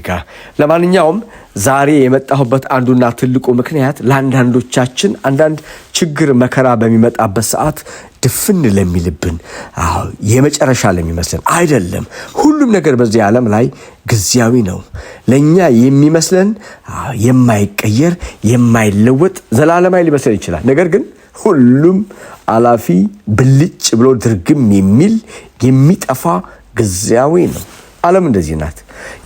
ጋር። ለማንኛውም ዛሬ የመጣሁበት አንዱና ትልቁ ምክንያት ለአንዳንዶቻችን አንዳንድ ችግር መከራ በሚመጣበት ሰዓት ድፍን ለሚልብን፣ አዎ የመጨረሻ ለሚመስለን አይደለም። ሁሉም ነገር በዚህ ዓለም ላይ ጊዜያዊ ነው። ለእኛ የሚመስለን የማይቀየር፣ የማይለወጥ፣ ዘላለማዊ ሊመስለን ይችላል። ነገር ግን ሁሉም አላፊ፣ ብልጭ ብሎ ድርግም የሚል፣ የሚጠፋ፣ ጊዜያዊ ነው። ዓለም እንደዚህ ናት።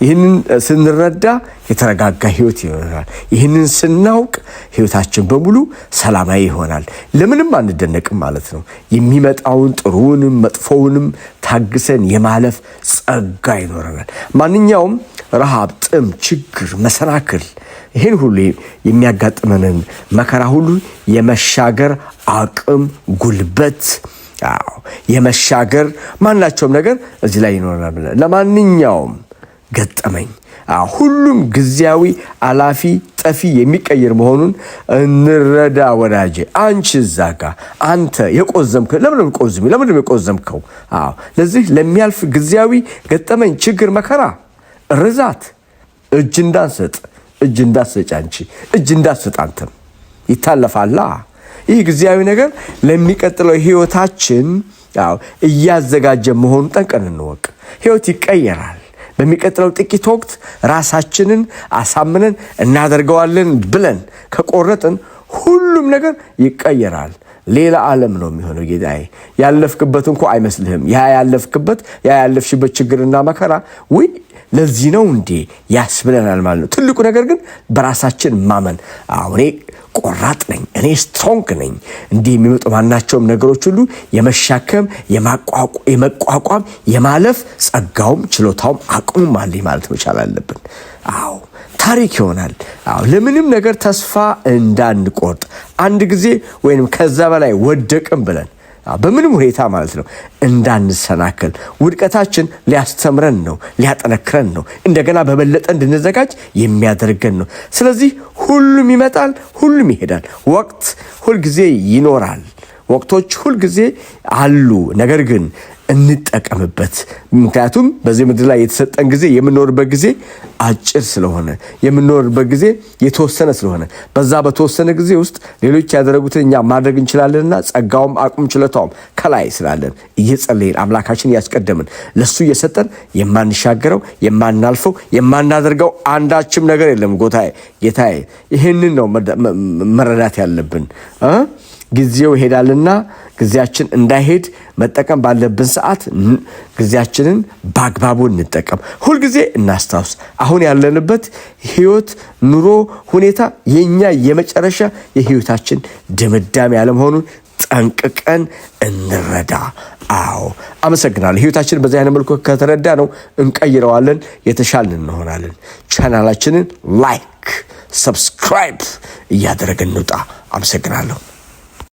ይህንን ስንረዳ የተረጋጋ ህይወት ይሆናል። ይህንን ስናውቅ ህይወታችን በሙሉ ሰላማዊ ይሆናል። ለምንም አንደነቅም ማለት ነው። የሚመጣውን ጥሩውንም መጥፎውንም ታግሰን የማለፍ ጸጋ ይኖረናል። ማንኛውም ረሃብ፣ ጥም፣ ችግር፣ መሰናክል፣ ይህን ሁሉ የሚያጋጥመንን መከራ ሁሉ የመሻገር አቅም፣ ጉልበት፣ አዎ የመሻገር ማናቸውም ነገር እዚህ ላይ ይኖረናል። ለማንኛውም ገጠመኝ ሁሉም ጊዜያዊ፣ አላፊ፣ ጠፊ፣ የሚቀይር መሆኑን እንረዳ። ወዳጄ አንቺ እዛ ጋ አንተ የቆዘምከው ለምንድን ነው? ቆዝሚ ለምንድን ነው የቆዘምከው? አዎ ለዚህ ለሚያልፍ ጊዜያዊ ገጠመኝ፣ ችግር፣ መከራ፣ ርዛት እጅ እንዳንሰጥ፣ እጅ እንዳትሰጭ አንቺ፣ እጅ እንዳትሰጥ አንተም። ይታለፋላ። ይህ ጊዜያዊ ነገር ለሚቀጥለው ህይወታችን አዎ እያዘጋጀ መሆኑን ጠንቅቀን እንወቅ። ህይወት ይቀየራል። በሚቀጥለው ጥቂት ወቅት ራሳችንን አሳምነን እናደርገዋለን ብለን ከቆረጥን ሁሉም ነገር ይቀየራል። ሌላ ዓለም ነው የሚሆነው። ጌታዬ ያለፍክበት እንኳ አይመስልህም። ያ ያለፍክበት፣ ያ ያለፍሽበት ችግርና መከራ ውይ ለዚህ ነው እንዴ ያስብለናል ማለት ነው። ትልቁ ነገር ግን በራሳችን ማመን፣ አዎ እኔ ቆራጥ ነኝ፣ እኔ strong ነኝ። እንዲህ የሚመጡ ማናቸውም ነገሮች ሁሉ የመሻከም፣ የመቋቋም፣ የማለፍ ጸጋውም ችሎታውም አቅሙም አለኝ ማለት መቻል አለብን። አዎ ታሪክ ይሆናል። አዎ ለምንም ነገር ተስፋ እንዳንቆርጥ፣ አንድ ጊዜ ወይንም ከዛ በላይ ወደቅን ብለን በምንም ሁኔታ ማለት ነው እንዳንሰናከል። ውድቀታችን ሊያስተምረን ነው፣ ሊያጠነክረን ነው፣ እንደገና በበለጠ እንድንዘጋጅ የሚያደርገን ነው። ስለዚህ ሁሉም ይመጣል፣ ሁሉም ይሄዳል። ወቅት ሁልጊዜ ይኖራል። ወቅቶች ሁልጊዜ አሉ። ነገር ግን እንጠቀምበት። ምክንያቱም በዚህ ምድር ላይ የተሰጠን ጊዜ፣ የምንኖርበት ጊዜ አጭር ስለሆነ፣ የምንኖርበት ጊዜ የተወሰነ ስለሆነ፣ በዛ በተወሰነ ጊዜ ውስጥ ሌሎች ያደረጉትን እኛ ማድረግ እንችላለንና ጸጋውም አቅሙም ችሎታውም ከላይ ስላለን እየጸለይን፣ አምላካችን እያስቀደምን፣ ለሱ እየሰጠን የማንሻገረው፣ የማናልፈው፣ የማናደርገው አንዳችም ነገር የለም። ጎታዬ ጌታዬ፣ ይህንን ነው መረዳት ያለብን። ጊዜው ይሄዳልና ጊዜያችን እንዳይሄድ መጠቀም ባለብን ሰዓት ጊዜያችንን በአግባቡ እንጠቀም። ሁልጊዜ እናስታውስ። አሁን ያለንበት ህይወት፣ ኑሮ ሁኔታ የኛ የመጨረሻ የህይወታችን ድምዳሜ ያለመሆኑን ጠንቅቀን እንረዳ። አዎ አመሰግናለሁ። ህይወታችንን በዚህ አይነት መልኩ ከተረዳነው እንቀይረዋለን፣ የተሻልን እንሆናለን። ቻናላችንን like፣ subscribe እያደረግን እንውጣ። አመሰግናለሁ።